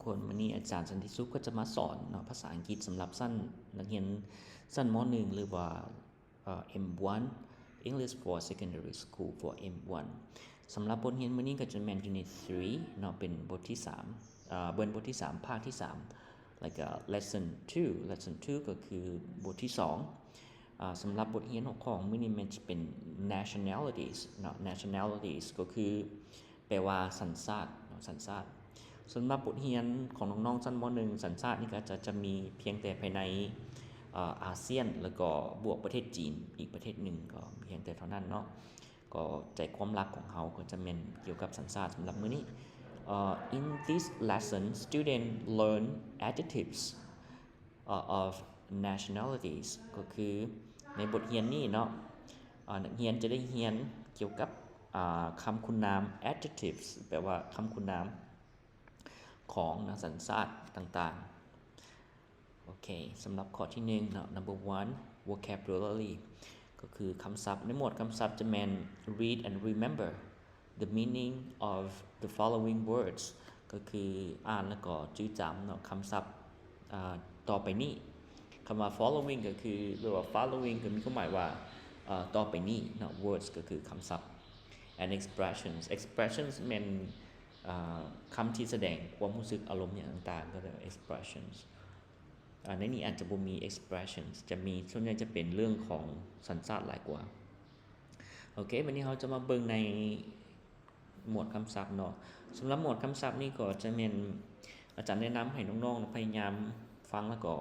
ຄົນ ມື້ນີ້ອາຈານສັນຕິສຸກກໍຈະມາສອນເນາະ ພາສາອັງກິດສຳລັບຊັ້ນນັກຮຽນຊັ້ນ ມ.ໜຶ່ງ ຫຼືວ່າ ເອີ ເອັມ ວັນ English for Secondary School for ເອັມ ວັນ. ສຳລັບບົດຮຽນມື້ນີ້ກໍຈະແມ່ນ Unit three ເນາະ ເປັນບົດທີສາມ ເອີ ເປັນບົດທີສາມ ພາກທີສາມ ແລ້ວກໍ Lesson two Lesson two ກໍຄືບົດທີສອງ. ອາ ສຳລັບບົດຮຽນຫົວຂໍ້ມື້ນີ້ແມ່ນຈະເປັນ nationalities ເນາະ nationalities ກໍຄືແປວ່າສັນຊາດເນາະ ສັນຊາດ. ສຳລັບບົດຮຽນຂອງນ້ອງໆຊັ້ນ ມ.ໜຶ່ງ ສັນຊາດນີ້ກໍຈະ ຈະມີພຽງແຕ່ພາຍໃນ ອາ ອາຊຽນ ແລ້ວກໍບວກປະເທດຈີນອີກປະເທດໜຶ່ງ ກໍພຽງແຕ່ເທົ່ານັ້ນເນາະ. ກໍໃຈຄວາມຫຼັກຂອງເຮົາກໍຈະແມ່ນກ່ຽວກັບສັນຊາດສຳລັບມື້ນີ້. ເອີ In this lesson, student learn adjectives ເອີ of nationalities ກໍຄືໃນບົດຮຽນນີ້ເນາະ ເອີ ນັກຮຽນຈະໄດ້ຮຽນກ່ຽວກັບ ອາ ຄຳຄຸນນາມ adjectives ແປວ່າຄຳຄຸນນາມຂອງນະ ສັນຊາດຕ່າງໆ. ໂອເຄ ສຳລັບຂໍ້ທີໜຶ່ງເນາະ number one vocabulary ກໍຄືຄຳສັບ. ໃນໝວດຄຳສັບຈະແມ່ນ read and remember the meaning of the following words ກໍຄືອ່ານແລ້ວກໍຈື່ຈຳເນາະ ຄຳສັບ ອາ ຕໍ່ໄປນີ້. ຄຳວ່າ following ກໍຄື ຫຼືວ່າ following ກໍມີຄວາມໝາຍວ່າ ເອີ ຕໍ່ໄປນີ້ເນາະ words ກໍຄືຄຳສັບ and expressions expressions ແມ່ນ ອາ ຄຳທີ່ສະແດງຄວາມຮູ້ສຶກອາລົມຫຍັງຕ່າງໆ ກໍເອີ້ນ expressions. ອາ ໃນນີ້ອາດຈະບໍ່ມີ expressions ຈະມີ ສ່ວນໃຫຍ່ຈະເປັນເລື່ອງຂອງສັນຊາດຫຼາຍກວ່າ. ໂອເຄ ບັດນີ້ເຮົາຈະມາເບິ່ງໃນໝວດຄຳສັບເນາະ. ສຳລັບໝວດຄຳສັບນີ້ກໍຈະແມ່ນ ອາຈານແນະນຳໃຫ້ນ້ອງໆພະຍາຍາມຟັງ ແລ້ວກໍ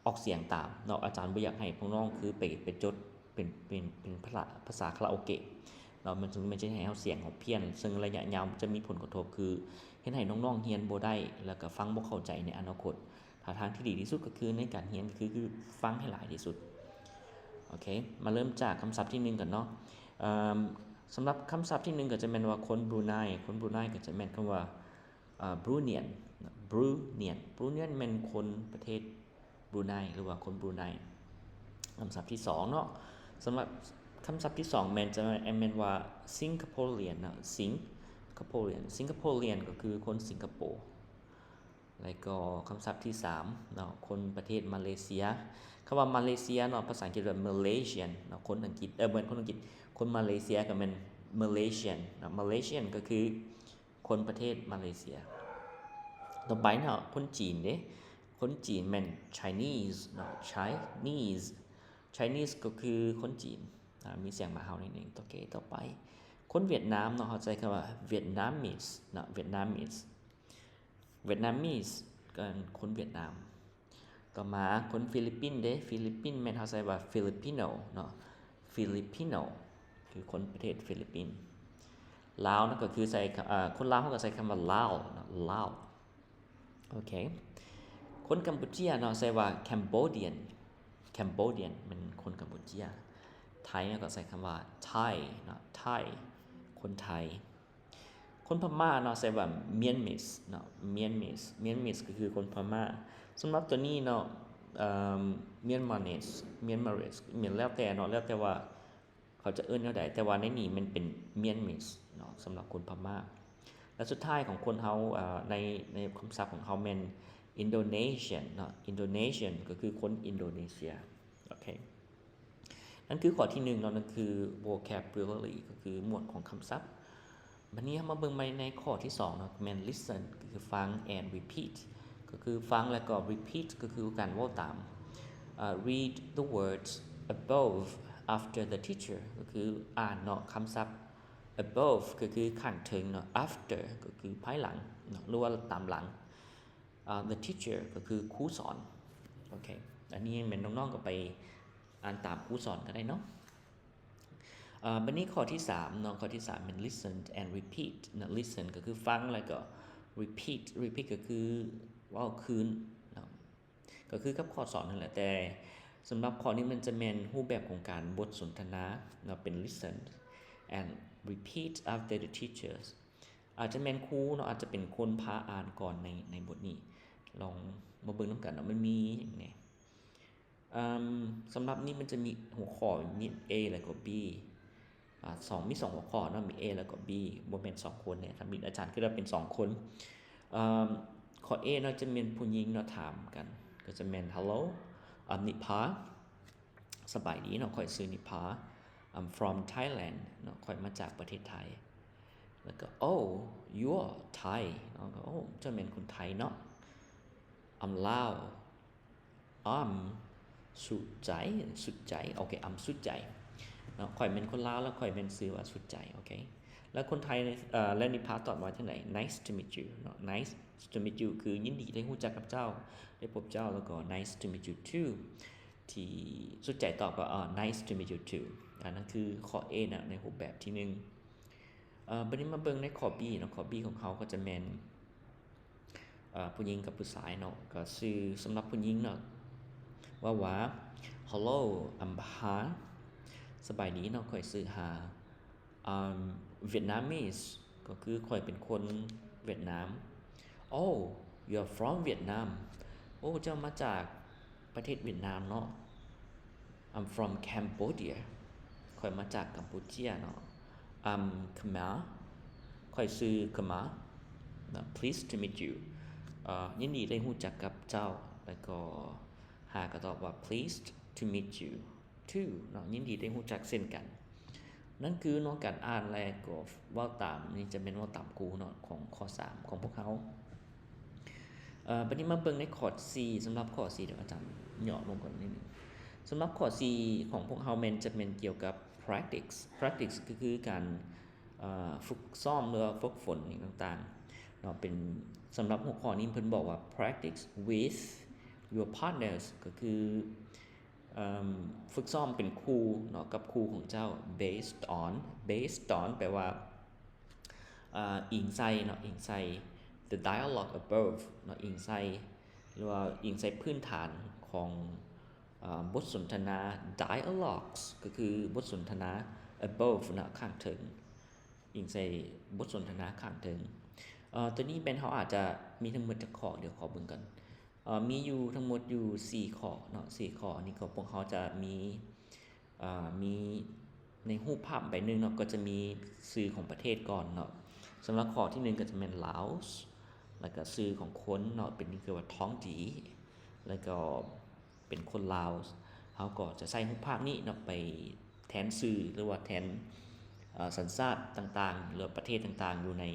ອອກສຽງຕາມເນາະ. ອາຈານບໍ່ຢາກໃຫ້ພວກນ້ອງຄືໄປ ໄປຈົດເປັນ ເປັນ ເປັນພາສາ ພາສາຄາຣາໂອເກະເນາະ. ມັນ ມັນຈະເຮັດໃຫ້ເຮົາສຽງເຮົາພຽນ ເຊິ່ງໄລຍະຍາວຈະມີຜົນກະທົບ ຄືເຮັດໃຫ້ນ້ອງໆຮຽນບໍ່ໄດ້ ແລ້ວກໍຟັງບໍ່ເຂົ້າໃຈໃນອະນາຄົດ. ທ່າທາງທີ່ດີທີ່ສຸດກໍຄືໃນການຮຽນກໍຄື ຄືຟັງໃຫ້ຫຼາຍທີ່ສຸດ. ໂອເຄ ມາເລີ່ມຈາກຄຳສັບທີໜຶ່ງກັນເນາະ. ເອີ ສຳລັບຄຳສັບທີໜຶ່ງກໍຈະແມ່ນວ່າຄົນບຣູໄນ. ຄົນບຣູໄນກໍຈະແມ່ນຄຳວ່າ ອາ ບຣູເນຍນ ບຣູເນຍນ ບຣູເນຍນແມ່ນຄົນປະເທດບຣູໄນ ຫຼືວ່າຄົນບຣູໄນ. ຄຳສັບທີສອງເນາະ ສຳລັບຄຳສັບທີສອງແມ່ນ ຈະແມ່ນວ່າ Singaporean ເນາະ Singaporean Singaporean ກໍຄືຄົນສິງກະໂປ. ແລ້ວກໍຄຳສັບທີສາມເນາະ ຄົນປະເທດມາເລເຊຍ. ຄຳວ່າມາເລເຊຍເນາະ ພາສາອັງກິດວ່າ Malaysian ເນາະ ຄົນອັງກິດ ເອີ ບໍ່ແມ່ນຄົນອັງກິດ ຄົນມາເລເຊຍກໍແມ່ນ Malaysian ເນາະ Malaysian ກໍຄືຄົນປະເທດມາເລເຊຍ. ຕໍ່ໄປເນາະ ຄົນຈີນເດ້ ຄົນຈີນແມ່ນ Chinese ເນາະ Chinese Chinese ກໍຄືຄົນຈີນ ອາ ມີສຽງມາເຮົາໜ້ອຍໜຶ່ງ. ໂອເຄ ຕໍ່ໄປ ຄົນຫວຽດນາມເນາະ ເຮົາໃຊ້ຄຳວ່າ Vietnamese ເນາະ Vietnamese Vietnamese ກໍຄົນຫວຽດນາມ. ຕໍ່ມາຄົນຟີລິບປິນເດ້ ຟີລິບປິນແມ່ນເຮົາໃຊ້ວ່າ Filipino ເນາະ Filipino ຄືຄົນປະເທດຟີລິບປິນ. ລາວເນາະ ກໍຄືໃຊ້ ເອີ ຄົນລາວເຮົາກໍໃຊ້ຄຳວ່າ Lao ເນາະ Lao. ໂອເຄ ຄົນກຳປູເຈຍເນາະ ໃຊ້ວ່າ Cambodian Cambodian ແມ່ນຄົນກຳປູເຈຍ. ໄທເຮົາກໍໃຊ້ຄຳວ່າ Thai ເນາະ Thai ຄົນໄທ. ຄົນພະມ້າເນາະ ໃຊ້ວ່າ Myanmese ເນາະ Myanmese Myanmese ກໍຄືຄົນພະມ້າ. ສຳລັບຕົວນີ້ເນາະ ເອີ Myanmarese Myanmarese ແມ່ນແລ້ວແຕ່ເນາະ ແລ້ວແຕ່ວ່າເຂົາຈະເອີ້ນແນວໃດ ແຕ່ວ່າໃນນີ້ແມ່ນເປັນ Myanmese ເນາະ ສຳລັບຄົນພະມ້າ. ແລະ ສຸດທ້າຍຂອງຄົນເຮົາ ເອີ ໃນ ໃນຄຳສັບຂອງເຮົາແມ່ນ Indonesian ເນາະ Indonesian ກໍຄືຄົນອິນໂດເນເຊຍ. ໂອເຄ ນັ້ນຄືຂໍ້ທີໜຶ່ງເນາະ ນັ້ນຄື vocabulary ກໍຄືໝວດຂອງຄຳສັບ. ບັດນີ້ເຮົາມາເບິ່ງໃໝ່ໃນຂໍ້ທີສອງເນາະ ແມ່ນ listen ກໍຄືຟັງ and repeat ກໍຄືຟັງແລ້ວກໍ repeat ກໍຄືການເວົ້າຕາມ. ເອີ read the words above after the teacher ກໍຄືອ່ານເນາະ ຄຳສັບ above ກໍຄືຂ້າງເທິງເນາະ after ກໍຄືພາຍຫຼັງເນາະ ຫຼືວ່າຕາມຫຼັງ. ອາ the teacher ກໍຄືຄູສອນ. ໂອເຄ ອັນນີ້ແມ່ນນ້ອງໆກໍໄປອ່ານຕາມຄູສອນກໍໄດ້ເນາະ. ອາ ບັດນີ້ຂໍ້ທີສາມເນາະ ຂໍ້ທີສາມແມ່ນ listen and repeat ເນາະ listen ກໍຄືຟັງ ແລ້ວກໍ repeat repeat ກໍຄືເວົ້າຄືນເນາະ ກໍຄືກັບຂໍ້ສອນນັ້ນແຫຼະ ແຕ່ສຳລັບຂໍ້ນີ້ມັນຈະແມ່ນຮູບແບບຂອງການບົດສົນທະນາເນາະ ເປັນ listen and repeat after the teachers ອາດຈະແມ່ນຄູເນາະ ອາດຈະເປັນຄົນພາອ່ານກ່ອນໃນ ໃນບົດນີ້. ລອງມາເບິ່ງນຳກັນເນາະ ມັນມີຫຍັງແດ່. ເອີ່ມ ສຳລັບນີ້ມັນຈະມີຫົວຂໍ້ມີ A ແລ້ວກໍ B ອາ ສອງ ມີສອງຫົວຂໍ້ເນາະ ມີ A ແລ້ວກໍ B ບໍ່ແມ່ນສອງຄົນເດ້ ທຳອິດອາຈານຄິດວ່າເປັນສອງຄົນ. ເອີ່ມ ຂໍ້ A ເນາະ ຈະແມ່ນຜູ້ຍິງເນາະ ຖາມກັນ ກໍຈະແມ່ນ Hello, I'm Nipa. ສະບາຍດີເນາະ ຂ້ອຍຊື່ນິພາ I'm from Thailand ເນາະ ຂ້ອຍມາຈາກປະເທດໄທ. ແລ້ວກໍ Oh, you're Thai ເນາະ ໂອ້ ເຈົ້າແມ່ນຄົນໄທເນາະ. I'm Lao, I'm ສຸດໃຈ ສຸດໃຈ ໂອເຄ I'm ສຸດໃຈເນາະ ຂ້ອຍແມ່ນຄົນລາວ ແລ້ວຂ້ອຍແມ່ນຊື່ວ່າສຸດໃຈ ໂອເຄ. ແລ້ວຄົນໄທ ເອີ່ ແລ້ວນິພາຕອບວ່າຈັ່ງໃດ? Nice to meet you ເນາະ Nice to meet you ຄືຍິນດີໄດ້ຮູ້ຈັກກັບເຈົ້າ ໄດ້ພົບເຈົ້າ ແລ້ວກໍ Nice to meet you too ທີ່ສຸດໃຈຕອບກໍ ເອີ່ Nice to meet you too. ອັນນັ້ນຄືຂໍ້ A ນະ ໃນຮູບແບບທີໜຶ່ງ. ເອີ່ ບັດນີ້ມາເບິ່ງໃນຂໍ້ B ເນາະ ຂໍ້ B ຂອງເຮົາກໍຈະແມ່ນ ເອີ່ ຜູ້ຍິງກັບຜູ້ຊາຍເນາະ ກໍຊື່ສຳລັບຜູ້ຍິງເນາະ ເວົ້າວ່າ Hello, I'm Ha. ສະບາຍດີເນາະ ຂ້ອຍຊື່ Ha. I'm Vietnamese ກໍຄືຂ້ອຍເປັນຄົນຫວຽດນາມ. Oh, you're from Vietnam. ໂອ້ ເຈົ້າມາຈາກປະເທດຫວຽດນາມເນາະ. I'm from Cambodia. ຂ້ອຍມາຈາກກຳປູເຈຍເນາະ. I'm Khmer. ຂ້ອຍຊື່ Khmer ເນາະ. Pleased to meet you. ເອີ່ ຍິນດີໄດ້ຮູ້ຈັກກັບເຈົ້າ. ແລ້ວກໍ Ha ກໍຕອບວ່າ Pleased to meet you too ເນາະ ຍິນດີໄດ້ຮູ້ຈັກເຊັ່ນກັນ. ນັ້ນຄືເນາະ ການອ່ານ ແລະ ກໍເວົ້າຕາມ ນີ້ຈະແມ່ນເວົ້າຕາມຄູເນາະ ຂອງຂໍ້ສາມຂອງພວກເຮົາ. ເອີ່ ບັດນີ້ມາເບິ່ງໃນຂໍ້ C ສຳລັບຂໍ້ C ດຽວອາຈານຫຍໍ້ລົງກ່ອນນິດໜຶ່ງ. ສຳລັບຂໍ້ C ຂອງພວກເຮົາແມ່ນ ຈະແມ່ນກ່ຽວກັບ practice. Practice ກໍຄືການ ເອີ່ ຝຶກຊ້ອມ ຫຼືວ່າຝຶກຝົນຫຍັງຕ່າງໆເນາະ. ເປັນ ສຳລັບຫົວຂໍ້ນີ້ເພິ່ນບອກວ່າ practice with your partners ກໍຄື ເອີ່ມ ຝຶກຊ້ອມເປັນຄູ່ເນາະ ກັບຄູ່ຂອງເຈົ້າ based on, based on ແປວ່າ ເອີ່ ອີງໃສ່ເນາະ ອີງໃສ່ the dialogue above ເນາະ ອີງໃສ່ ຫຼືວ່າອີງໃສ່ພື້ນຖານຂອງ ເອີ່ ບົດສົນທະນາ dialogues ກໍຄືບົດສົນທະນາ above ເນາະ ຂ້າງເທິງ ອີງໃສ່ບົດສົນທະນາຂ້າງເທິງ. ເອີ່ ຕົວນີ້ແມ່ນເຮົາອາດຈະມີທັງໝົດຈັກຂໍ້ ດຽວຂໍເບິ່ງກ່ອນ. ເອີ່ ມີຢູ່ທັງໝົດຢູ່ສີ່ຂໍ້ເນາະ ສີ່ຂໍ້ນີ້ກໍພວກເຮົາຈະມີ ເອີ່ ມີໃນຮູບພາບໃບໜຶ່ງເນາະ ກໍຈະມີຊື່ຂອງປະເທດກ່ອນເນາະ. ສຳລັບຂໍ້ທີໜຶ່ງກໍຈະແມ່ນ Laos ແລ້ວກໍຊື່ຂອງຄົນເນາະ ເປັນ ຄືວ່າ Thongdi ແລ້ວກໍ ເປັນຄົນລາວ ເຮົາກໍຈະໃຊ້ຮູບພາບນີ້ເນາະ ໄປແທນຊື່ ຫຼືວ່າແທນ ເອີ່ ສັນຊາດຕ່າງໆ ຫຼືວ່າປະເທດຕ່າງໆ ຢູ່ໃນ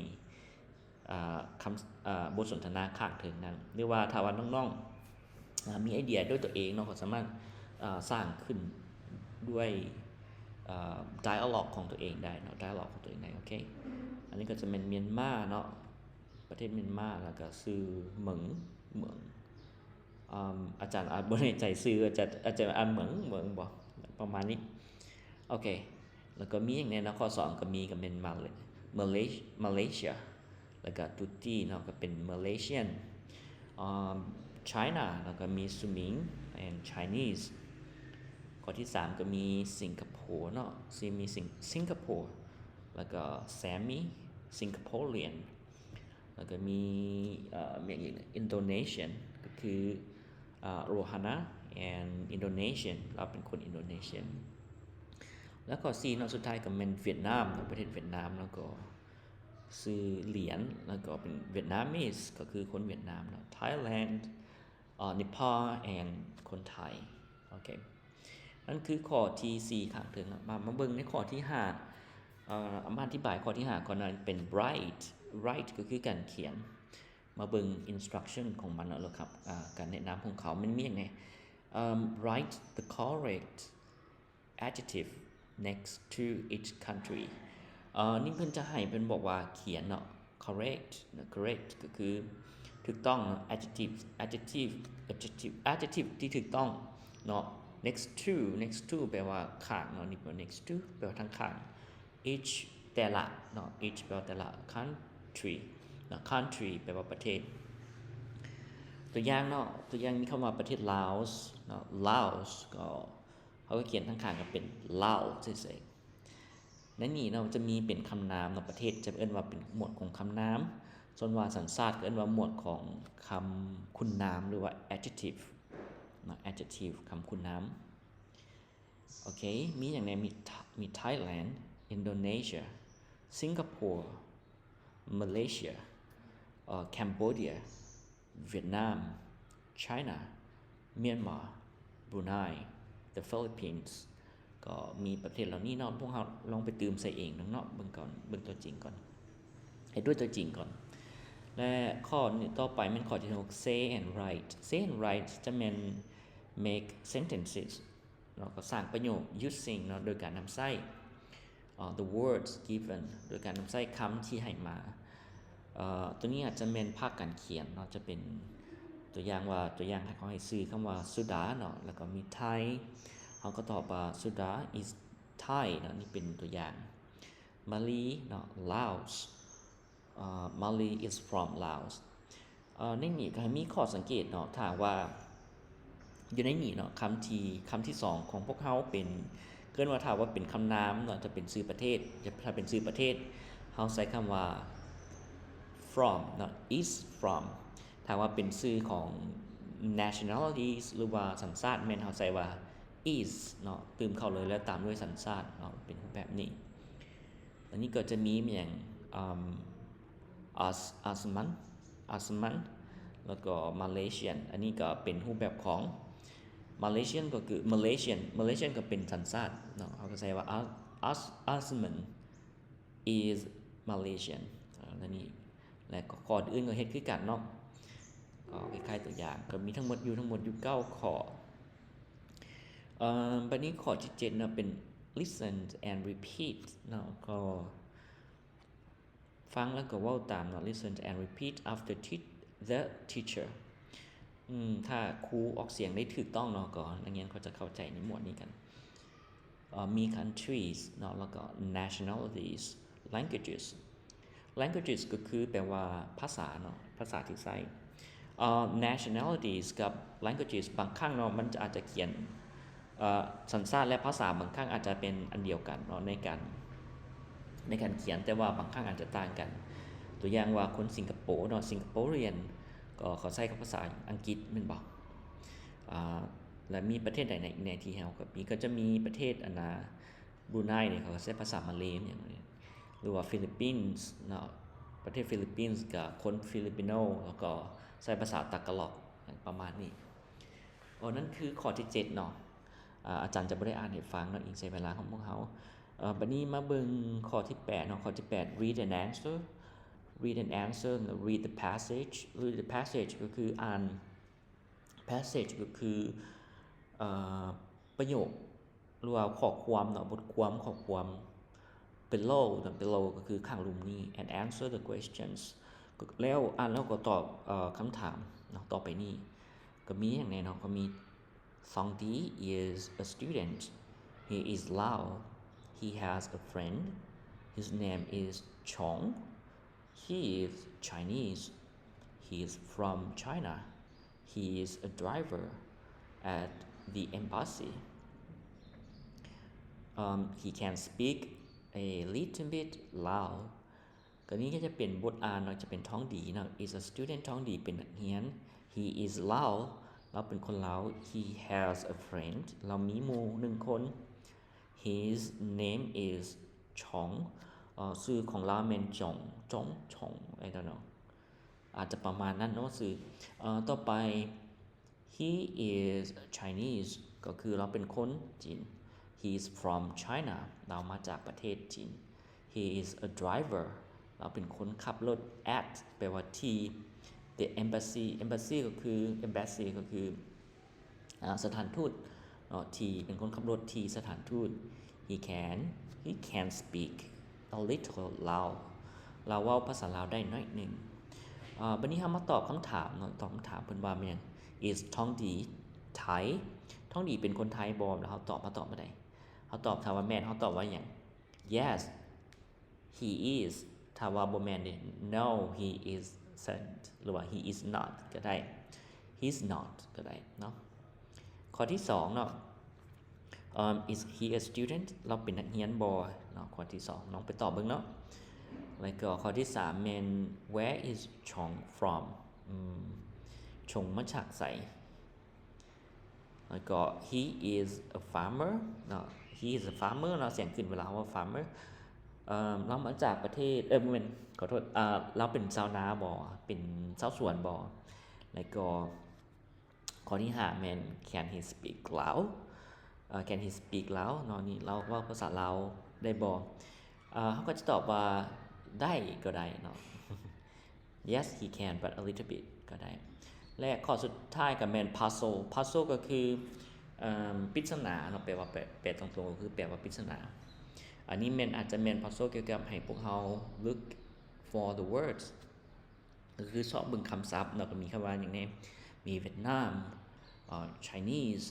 ເອີ່ ຄຳ ເອີ່ ບົດສົນທະນາຂ້າງເທິງນັ້ນ. ຫຼືວ່າຖ້າວ່ານ້ອງໆ ເອີ່ ມີໄອເດຍດ້ວຍຕົວເອງເນາະ ກໍສາມາດ ເອີ່ ສ້າງຂຶ້ນດ້ວຍ ເອີ່ dialogue ຂອງຕົວເອງໄດ້ເນາະ dialogue ຂອງຕົວເອງໄດ້ ໂອເຄ. ອັນນີ້ກໍຈະແມ່ນມຽນມາເນາະ ປະເທດມຽນມາ ແລ້ວກໍຊື່ເໝິງ ເໝິງ ອາ ອາຈານອາດບໍ່ແນ່ໃຈຊື່ ອາຈານ ອາຈານອ່ານເໝິງ ເໝິງບໍ ປະມານນີ້ ໂອເຄ. ແລ້ວກໍມີຫຍັງແດ່ເນາະ ຂໍ້ສອງກໍມີ ກໍແມ່ນມາເລ ມາເລ ມາເລເຊຍ ແລ້ວກໍຕຸດຈີເນາະ ກໍເປັນ Malaysian, ອາ China ແລ້ວກໍມີ Sumiang and Chinese. ຂໍ້ທີສາມກໍມີສິງກະໂປເນາະ ຊິມີສິງ Singapore ແລ້ວກໍ Sammy Singaporean. ແລ້ວກໍມີ ເອີ່ ມີຫຍັງອີກ Indonesian ກໍຄື ເອີ່ Rohana and Indonesian ລາວເປັນຄົນ Indonesian. ແລ້ວຂໍ້ສີ່ເນາະ ສຸດທ້າຍກໍແມ່ນຫວຽດນາມເນາະ ປະເທດຫວຽດນາມ ແລ້ວກໍຊື່ຫຼຽນ ແລ້ວກໍເປັນ Vietnamese ກໍຄືຄົນຫວຽດນາມເນາະ Thailand, ເອີ່ Nepal and ຄົນໄທ ໂອເຄ. ນັ້ນຄືຂໍ້ທີສີ່ຂ້າງເທິງ. ມາ ມາເບິ່ງໃນຂໍ້ທີຫ້າ ເອີ່ ມາອະທິບາຍຂໍ້ທີຫ້າກ່ອນເນາະ ເປັນ write. Write ກໍຄືການຂຽນ. ມາເບິ່ງ instruction ຂອງມັນເນາະ ຫຼື ຄຳ ເອີ່ ການແນະນຳຂອງເຂົາ ມັນມີຫຍັງແດ່? ເອີ່ມ Write the correct adjective next to each country. ເອີ່ ນີ້ເພິ່ນຈະໃຫ້ ເພິ່ນບອກວ່າຂຽນເນາະ correct ເນາະ correct ກໍຄືຖືກຕ້ອງເນາະ adjective adjective adjective adjective ທີ່ຖືກຕ້ອງເນາະ next to next to ແປວ່າຂ້າງເນາະ ນີ້ແປວ່າ next to ແປວ່າທາງຂ້າງ each ແຕ່ລະເນາະ each ແປວ່າແຕ່ລະ country ເນາະ country ແປວ່າປະເທດ. ຕົວຢ່າງເນາະ ຕົວຢ່າງມີຄຳວ່າປະເທດລາວເນາະ Laos ກໍ ເຮົາກໍຂຽນທາງຂ້າງກໍເປັນ Lao ເສີຍໆ. ໃນນີ້ເນາະ ຈະມີເປັນຄຳນາມເນາະ ປະເທດຈະເອີ້ນວ່າເປັນໝວດຂອງຄຳນາມ ສ່ວນວ່າສັນຊາດກໍເອີ້ນວ່າໝວດຂອງຄຳຄຸນນາມ ຫຼືວ່າ adjective ເນາະ adjective ຄຳຄຸນນາມ. ໂອເຄ ມີຫຍັງແດ່? ມີ Tha- ມີ Thailand, Indonesia, Singapore, Malaysia. ເອີ Cambodia, Vietnam, China, Myanmar, Brunei, the Philippines. ກໍມີປະເທດເຫຼົ່ານີ້ເນາະ, ພວກເຮົາລອງໄປຕື່ມໃສ່ເອງເນາະ, ເບິ່ງກ່ອນ, ເບິ່ງຕົວຈິງກ່ອນ, ເຮັດດ້ວຍຕົວຈິງກ່ອນ. ແລະ ຂໍ້ນີ້ຕໍ່ໄປແມ່ນຂໍ້ທີຫົກ Say and write. Say and write ຈະແມ່ນ make sentences ເນາະ, ກໍສ້າງປະໂຫຍກ using ເນາະ, ໂດຍການນຳໃຊ້ ເອີ the words given ໂດຍການນຳໃຊ້ຄຳທີ່ໃຫ້ມາ. ເອີ ຕົວນີ້ອາດຈະແມ່ນພາກການຂຽນເນາະ, ຈະເປັນຕົວຢ່າງວ່າ, ຕົວຢ່າງໃຫ້ເຂົາໃຫ້ຊື່ຄຳວ່າ Sudha ເນາະ, ແລ້ວກໍມີ Thai, ເຮົາກໍຕອບວ່າ Sudha is Thai ເນາະ, ນີ້ເປັນຕົວຢ່າງ. Mali ເນາະ, Laos, ເອີ Mali is from Laos. ເອີ ໃນນີ້ກໍໃຫ້ມີຂໍ້ສັງເກດເນາະ, ຖ້າຫາກວ່າຢູ່ໃນນີ້ເນາະ, ຄຳທີ່, ຄຳທີສອງຂອງພວກເຮົາເປັນ, ເອີ້ນວ່າ ຖ້າວ່າເປັນຄຳນາມເນາະ, ຈະເປັນຊື່ປະເທດ, ຈະ, ຖ້າເປັນຊື່ປະເທດ ເຮົາໃຊ້ຄຳວ່າ from ເນາະ, is from. ຖ້າວ່າເປັນຊື່ຂອງ nationalities ຫຼືວ່າສັນຊາດ ແມ່ນເຮົາໃຊ້ວ່າ is ເນາະ, ຕື່ມເຂົ້າເລີຍ ແລ້ວຕາມດ້ວຍສັນຊາດເນາະ, ເປັນຮູບແບບນີ້. ອັນນີ້ກໍຈະມີຫຍັງ ອາ As-, Asman, Asman ແລ້ວກໍ Malaysian. ອັນນີ້ກໍເປັນຮູບແບບຂອງ Malaysian ກໍຄື Malaysian, Malaysian ກໍເປັນສັນຊາດເນາະ, ເຮົາກໍໃຊ້ວ່າ As-, As-, Asman is Malaysian. ອາ ແນວນີ້ ແລະ ກໍຂໍ້ອື່ນກໍເຮັດຄືກັນເນາະ, ກໍຄ້າຍໆຕົວຢ່າງ, ກໍມີທັງໝົດຢູ່, ທັງໝົດຢູ່ເກົ້າຂໍ້. ເອີ ບັດນີ້ຂໍ້ທີເຈັດເນາະ, ເປັນ listen and repeat ເນາະ, ກໍຟັງແລ້ວກໍເວົ້າຕາມເນາະ, listen and repeat after tea-, the teacher. ອືມ ຖ້າຄູອອກສຽງໄດ້ຖືກຕ້ອງເນາະ, ກໍນັກຮຽນກໍຈະເຂົ້າໃຈໃນໝວດນີ້ກັນ. ເອີ ມີ countries ເນາະ, ແລ້ວກໍ nationalities, languages. Languages ກໍຄືແປວ່າພາສາເນາະ, ພາສາທີ່ໃຊ້. ເອີ nationalities ກັບ languages ບາງຄັ້ງເນາະ, ມັນອາດຈະຂຽນ, ເອີ ສັນຊາດ ແລະ ພາສາບາງຄັ້ງອາດຈະເປັນອັນດຽວກັນເນາະ, ໃນການ, ໃນການຂຽນ, ແຕ່ວ່າບາງຄັ້ງອາດຈະຕ່າງກັນ. ຕົວຢ່າງວ່າຄົນສິງກະໂປເນາະ, Singaporean ກໍເຂົາໃຊ້ກັບພາສາອັງກິດແມ່ນບໍ່? ອາ ແລະ ມີປະເທດໃດໃນ ໃນທີ່ເຮົາກໍມີ, ກໍຈະມີປະເທດ ອັນນາ Brunei ນີ້ ເຂົາກໍໃຊ້ພາສາມາເລຫຍັງນີ້ ຫຼືວ່າ Philippines ເນາະ, ປະເທດ Philippines ກໍຄົນ Filipino ແລ້ວກໍໃຊ້ພາສາ Tagalog ຫຍັງປະມານນີ້. ໂອ ນັ້ນຄືຂໍ້ທີເຈັດເນາະ, ອາ ອາຈານຈະບໍ່ໄດ້ອ່ານໃຫ້ຟັງເນາະ, ອີງໃສ່ເວລາຂອງພວກເຮົາ. ເອີ ບັດນີ້ມາເບິ່ງຂໍ້ທີແປດເນາະ, ຂໍ້ທີແປດ read and answer, read and answer, read the passage, read the passage ກໍຄືອ່ານ passage ກໍຄື ເອີ ປະໂຫຍກ ຫຼືວ່າຂໍ້ຄວາມເນາະ, ບົດຄວາມ, ຂໍ້ຄວາມ below ເນາະ, below ກໍຄືຂ້າງລຸ່ມນີ້ and answer the questions ແລ້ວ ອ່ານແລ້ວກໍຕອບ ເອີ ຄຳຖາມເນາະ ຕໍ່ໄປນີ້. ກໍມີຫຍັງແດ່ເນາະ, ກໍມີ Thongdi is a student. He is Lao. He has a friend. His name is Chong. He is Chinese. He is from China. He is a driver at the embassy. Um, he can speak a little bit Lao. ກໍນີ້ກໍຈະເປັນບົດອ່ານເນາະ, ຈະເປັນ Thongdi ເນາະ, is a student, Thongdi ເປັນນັກຮຽນ. He is Lao. ລາວເປັນຄົນລາວ. He has a friend. ລາວມີໝູ່ໜຶ່ງຄົນ. His name is Chong. ເອີ ຊື່ຂອງລາວແມ່ນ Chong, Chong, Chong, I don't know. ອາດຈະປະມານນັ້ນເນາະຊື່. ເອີ ຕໍ່ໄປ He is Chinese ກໍຄືລາວເປັນຄົນຈີນ. He is from China. ລາວມາຈາກປະເທດຈີນ. He is a driver. ລາວເປັນຄົນຂັບລົດ. At ແປວ່າທີ່. The embassy. Embassy ກໍຄື embassy ກໍຄື ອາ ສະຖານທູດເນາະ, ທີ່ເປັນຄົນຂັບລົດທີ່ສະຖານທູດ. He can, he can speak a little Lao. ລາວເວົ້າພາສາລາວໄດ້ໜ້ອຍໜຶ່ງ. ອາ ບັດນີ້ເຮົາມາຕອບຄຳຖາມເນາະ, ຕອບຄຳຖາມເພິ່ນວ່າແມ່ນຫຍັງ? Is Thongdi Thai? Thongdi ເປັນຄົນໄທບໍ່? ແລ້ວເຮົາຕອບ, ເຮົາຕອບວ່າໃດ? ເຮົາຕອບ, ຖ້າວ່າແມ່ນ ເຮົາຕອບວ່າຫຍັງ? Yes, he is. ຖ້າວ່າບໍ່ແມ່ນເດ? No, he isn't ຫຼືວ່າ he is not ກໍໄດ້, he's not ກໍໄດ້ເນາະ. ຂໍ້ທີສອງເນາະ, um, is he a student? ລາວເປັນນັກຮຽນບໍ່ເນາະ? ຂໍ້ທີສອງ ລອງໄປຕອບເບິ່ງເນາະ. ແລ້ວກໍຂໍ້ທີສາມແມ່ນ Where is Chong from? ອືມ Chong ມາຈາກໃສ? ແລ້ວກໍ He is a farmer ເນາະ, He is a farmer ເນາະ, ສຽງຂຶ້ນເວລາເຮົາເວົ້າ farmer. ເອີ ລາວມາຈາກປະເທດ ເອີ ບໍ່ແມ່ນ ຂໍໂທດ ອ່າ ລາວເປັນຊາວນາບໍ່? ເປັນຊາວສວນບໍ່? ແລ້ວກໍຂໍ້ທີຫ້າແມ່ນ Can he speak Lao? ເອີ Can he speak Lao ເນາະ ນີ້ລາວເວົ້າພາສາລາວໄດ້ບໍ່? ເອີ ເຮົາກໍຈະຕອບວ່າໄດ້ກໍໄດ້ເນາະ Yes, he can, but a little bit ກໍໄດ້. ແລະ ຂໍ້ສຸດທ້າຍກໍແມ່ນ puzzle. Puzzle ກໍຄື ເອີ ປິດສະໜາເນາະ ແປວ່າ ແປ ແປຕົງໆກໍຄືແປວ່າປິດສະໜາ. ອັນນີ້ແມ່ນ ອາດຈະແມ່ນ puzzle ກ່ຽວກັບໃຫ້ພວກເຮົາ look for the words ກໍຄືຊອກເບິ່ງຄຳສັບເນາະ. ກໍມີຄຳວ່າຫຍັງແດ່? ມີ Vietnam, ເອີ Chinese,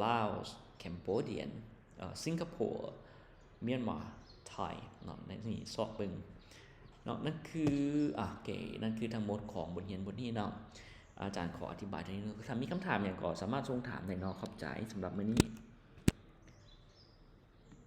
Laos, Cambodian, ເອີ Singapore, Myanmar, Thai ເນາະ. ໃນນີ້ຊອກເບິ່ງເນາະ. ນັ້ນຄື ອາ ໂອເຄ ນັ້ນຄືທັງໝົດຂອງບົດຮຽນບົດນີ້ເນາະ. ອາຈານຂໍອະທິບາຍເທົ່ານີ້ເນາະ. ຖ້າມີຄຳຖາມຫຍັງກໍສາມາດສົ່ງຖາມໄດ້ເນາະ. ຂອບໃຈສຳລັບມື້ນີ້.